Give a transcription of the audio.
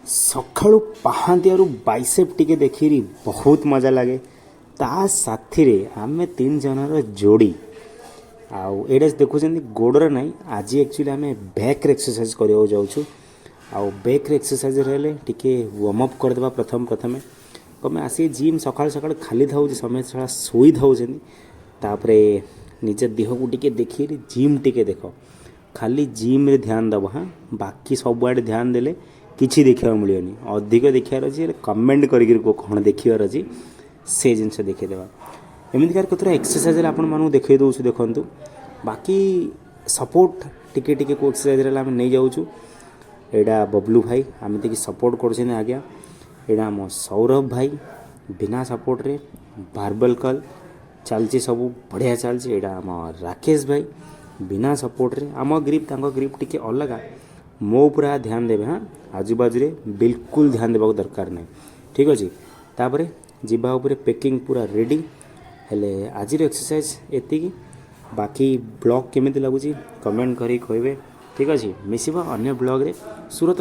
ସକାଳୁ ପାହାନ୍ତିଆରୁ ବାଇସେପ୍ ଟିକେ ଦେଖିରି ବହୁତ ମଜା ଲାଗେ। ତା ସାଥିରେ ଆମେ ତିନି ଜଣର ଯୋଡ଼ି। ଆଉ ଏଇଟା ଦେଖୁଛନ୍ତି, ଗୋଡ଼ରେ ନାହିଁ। ଆଜି ଆକ୍ଚୁଆଲି ଆମେ ବ୍ୟାକ୍ରେ ଏକ୍ସରସାଇଜ୍ କରିବାକୁ ଯାଉଛୁ। ଆଉ ବ୍ୟାକ୍ରେ ଏକ୍ସରସାଇଜ୍ ହେଲେ ଟିକେ ୱାର୍ମ ଅପ୍ କରିଦେବା ପ୍ରଥମେ ପ୍ରଥମେ। କମେ ଆସିକି ଜିମ୍ ସକାଳୁ ସକାଳୁ ଖାଲି ଥାଉଛି, ସମସ୍ତେ ଶଳା ଶୋଇଥାଉଛନ୍ତି। ତାପରେ ନିଜ ଦେହକୁ ଟିକେ ଦେଖିରି, ଜିମ୍ ଟିକେ ଦେଖ। ଖାଲି ଜିମ୍ରେ ଧ୍ୟାନ ଦେବ, ହଁ, ବାକି ସବୁଆଡ଼େ ଧ୍ୟାନ ଦେଲେ କିଛି ଦେଖିବାକୁ ମିଳିବନି। ଅଧିକ ଦେଖିବାର ଅଛି ହେଲେ କମେଣ୍ଟ କରିକିରି କୁହ କ'ଣ ଦେଖିବାର ଅଛି, ସେ ଜିନିଷ ଦେଖେଇଦେବା। ଏମିତିକାର କେତେଟା ଏକ୍ସରସାଇଜ୍ ହେଲେ ଆପଣମାନଙ୍କୁ ଦେଖେଇ ଦେଉଛୁ, ଦେଖନ୍ତୁ। ବାକି ସପୋର୍ଟ ଟିକେ ଟିକେ କେଉଁ ଏକ୍ସରସାଇଜ୍ ହେଲେ ଆମେ ନେଇଯାଉଛୁ। ଏଇଟା ବବଲୁ ଭାଇ ଆମେ ଟିକେ ସପୋର୍ଟ କରୁଛନ୍ତି ଆଜ୍ଞା। ଏଇଟା ଆମ ସୌରଭ ଭାଇ, ବିନା ସପୋର୍ଟରେ ବାର୍ବଲ କଲ୍ ଚାଲିଛି, ସବୁ ବଢ଼ିଆ ଚାଲିଛି। ଏଇଟା ଆମ ରାକେଶ ଭାଇ, ବିନା ସପୋର୍ଟରେ। ଆମ ଗ୍ରିପ୍, ତାଙ୍କ ଗ୍ରିପ୍ ଟିକେ ଅଲଗା। ମୋ ଉପରେ ଧ୍ୟାନ ଦେବେ, ହଁ, ଆଜୁବାଜୁରେ ବିଲକୁଲ ଧ୍ୟାନ ଦେବାକୁ ଦରକାର ନାହିଁ, ଠିକ୍ ଅଛି? ତାପରେ ଯିବା ଉପରେ ପେକିଂ ପୁରା ରେଡ଼ି। ହେଲେ ଆଜିର ଏକ୍ସରସାଇଜ୍ ଏତିକି। ବାକି ବ୍ଲଗ୍ କେମିତି ଲାଗୁଛି, କମେଣ୍ଟ କରିକି କହିବେ, ଠିକ୍ ଅଛି? ମିଶିବା ଅନ୍ୟ ବ୍ଲଗ୍ରେ। ସୁରତ।